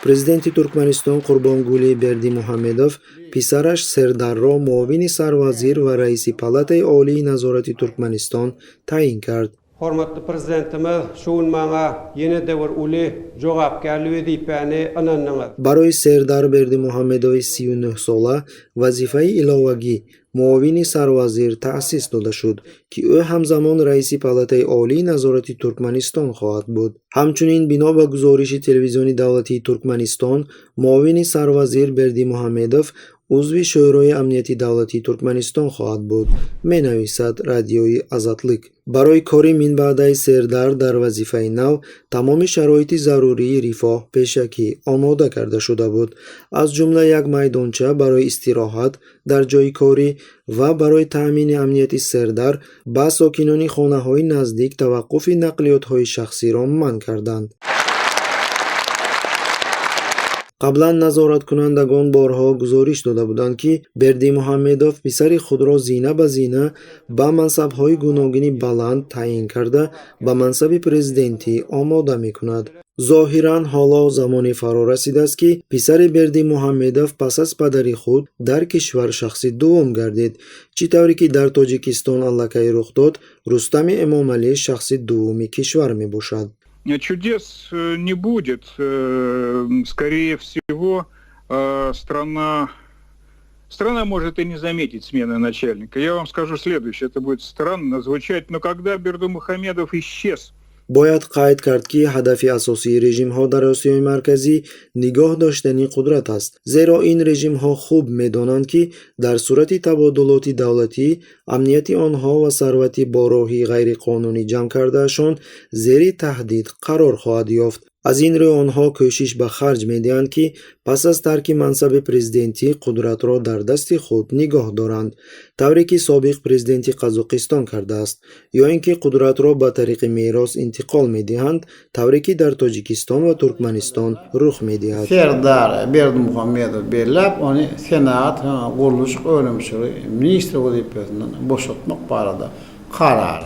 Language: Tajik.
Президенти Туркманистон Қурбонгулӣ Бердимуҳамедов писараш Сердарро муовини сарвазир ва раиси Палатаи олии назорати Туркманистон таъин кард. Hormatly Prezidentimiz, şu gün maňa ýene-de bir uly jogapkärli wezipäni ynandyňyz. Барои Сердар Бердимуҳамедови 39-сола вазифаи иловагӣ муовини сарвазир таъсис дода шуд, ки ӯ ҳамзамон раиси Палатаи олии назорати Туркманистон хоҳад буд. Ҳамчунин, бино ба гузориши телевизиони давлатии Туркманистон, муовини сарвазир Бердимуҳамедов узви Шӯрои амнияти давлатии Туркманистон хоҳад буд, менависад радиои Азатлик. Барои кори минбаъдаи Сердар дар вазифаи нав тамоми шароити зарурии рифоҳ пешакӣ омода карда шуда буд, аз ҷумла як майдонча барои истироҳат дар ҷойи корӣ ва барои таъмини амнияти Сердар ба сокинони хонаҳои наздик таваққуфи нақлиётҳои шахсиро манъ карданд. Қаблан назораткунандагон борҳо гузориш дода буданд, ки Бердимуҳамедов писари худро зина ба зина ба мансабҳои гуногуни баланд таъин карда, ба мансаби президентӣ омода мекунад. Зоҳиран, ҳоло замоне фаро расидааст, ки писари Бердимуҳамедов пас аз падари худ дар кишвар шахси дуввум гардид. Чӣ тавре ки дар Тоҷикистон аллакай рух дод, Рустами Эмомалӣ шахси дуввуми кишвар мебошад. Чудес не будет. Скорее всего, страна может и не заметить смены начальника. Я вам скажу следующее, это будет странно звучать, но когда Бердымухамедов исчез, Бояд қайд кард, ки ҳадафи асосии режимҳо дар Осиёи Марказӣ нигоҳ доштани қудрат аст, зеро ин режимҳо хуб медонанд, ки дар сурати табодулоти давлатӣ амнияти онҳо ва сарвати бо роҳи ғайриқонунӣ ҷамъ кардаашон зери таҳдид қарор хоҳад ёфт. Аз ин рӯ онҳо кӯшиш ба харҷ медиҳанд, ки пас аз тарки мансаби президентӣ қудратро дар дасти худ нигоҳ доранд, тавре ки собиқ президенти Қазоқистон кардааст, ё ин ки қудратро ба тариқи мерос интиқол медиҳанд, тавре ки дар Тоҷикистон ва Туркманистон рух медиҳад. Serdar Berdimuhamedow belläp, ony senagat, gurluşyk önümçiligi ministri wezipesinden boşatmak barada karar.